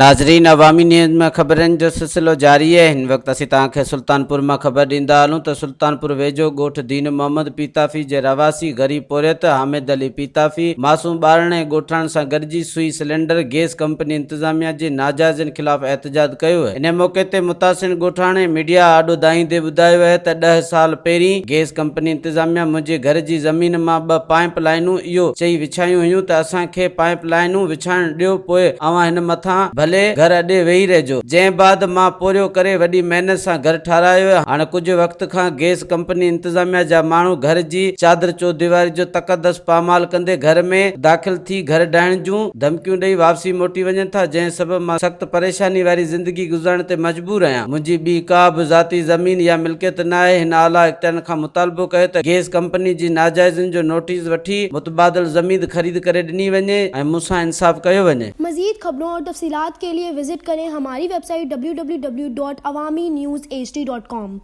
ناظرين عوامي نيوز ۾ خبرن جو سلسلو جاري آهي هن وقت اسين توهان کي سلطانپور مان خبر ڏيندا هلون ته سلطانپور ويجهو ڳوٺ دين محمد پيتافي جي رهواسي غريب پورهيت حامد علي پيتافي معصوم ٻارڙن ۽ ڳوٺاڻن سان گڏجي سوئي سلينڊر گيس ڪمپني انتظاميا جي ناجائزين خلاف احتجاج ڪيو انهي موقعي تي متاثرين ڳوٺاڻي ميڊيا آڏو دانهيندي ٻڌايو آهي ته ڏهه سال پهرين گيس ڪمپني انتظاميا منهنجي گهر جي زمين مان ٻه پائيپ لائينون اهو چئي وڇايون هيون ته اسان کي پائيپ لائينون وڇائڻ ڏيو پوء اوهان هن مٿان ڀلي گهر اڏي ويهي رهجو جنهن بعد مان پورهيو ڪري وڏي محنت سان گهر ٺارايو آهي هاڻ ڪجهه وقت کان گيس ڪمپني انتظاميا جا ماڻهو گهر جي چادر چوديواري جو تقدس پامال ڪندي گهر ۾ داخل ٿي گهر ڊاهڻ جون ڌمڪيون ڏئي واپسي موٽي وڃن ٿا جنهن سبب مان سخت پريشاني واري زندگي گذارڻ تي مجبور آهيان منهنجي ٻي ڪا به ذاتي زمين يا ملڪيت نه آهي هن اعليٰ اختيارين کان مطالبو ڪيو ته گيس ڪمپني جي ناجائزين جو نوٽيس وٺي متبادل زميد خريد ڪري ڏني وڃي ۽ مون سان انصاف ڪيو وڃي. مزيد خبرون اور تفصيلات ڪي لئي وزٽ ڪرين هماري website W W W dot Awami news H D dot com.